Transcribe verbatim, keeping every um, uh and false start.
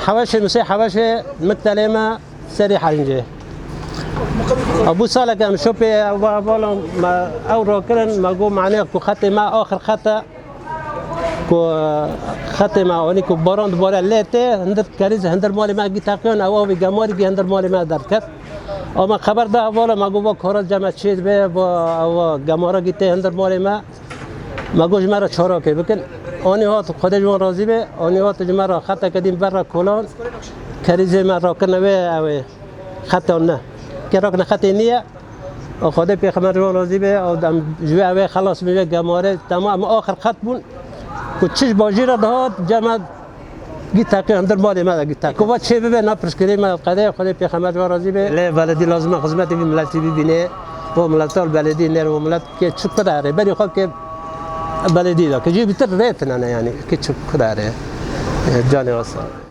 Heweşê, Musê Heweşê, miktelê me serî Helincê. Bû salek em şopê va-, vala me ew rakirin, me got, manê ku xetê me axir xet e, ku xetê me anî ku baran dibare lê tê, hindir kerîz hindir malê me gî teqiyan, ew avê gemarî gî hindir malê me derket. Ama xeber da vala me got, va kara ceme çê dibe, va ew gemara gî tê hindir malê me. Me got, ji me re çarakê bikin. Anî hat, Xwedê ji wan razî be, anî hat ji me re xeteke dîn berre kolan, kerîzê me rakirine wê ew ê xetan ne. Kê rakirine xetê niye, û Xwedê pêxember ji wan razî be, û em ji wê ew ê xelas bin wê gemarê, temam, em axir xet bûn, ku çi ji bajêr re dihat, cem me gî teqî, hundir malê me de gî teqî. Ku va çê bibe, na pirsgirêk me qedê, Xwedê pêxember ji wan razî be. Lê beledî lazim e xizmetê vî miletî bibîne. Bo mileta li beledî nêr, bo milet kê çi kudare. Berî xwe kê beledî de. Kê jî bitir rê tine ne yanî. Kê çi kudare. E, canê wasa.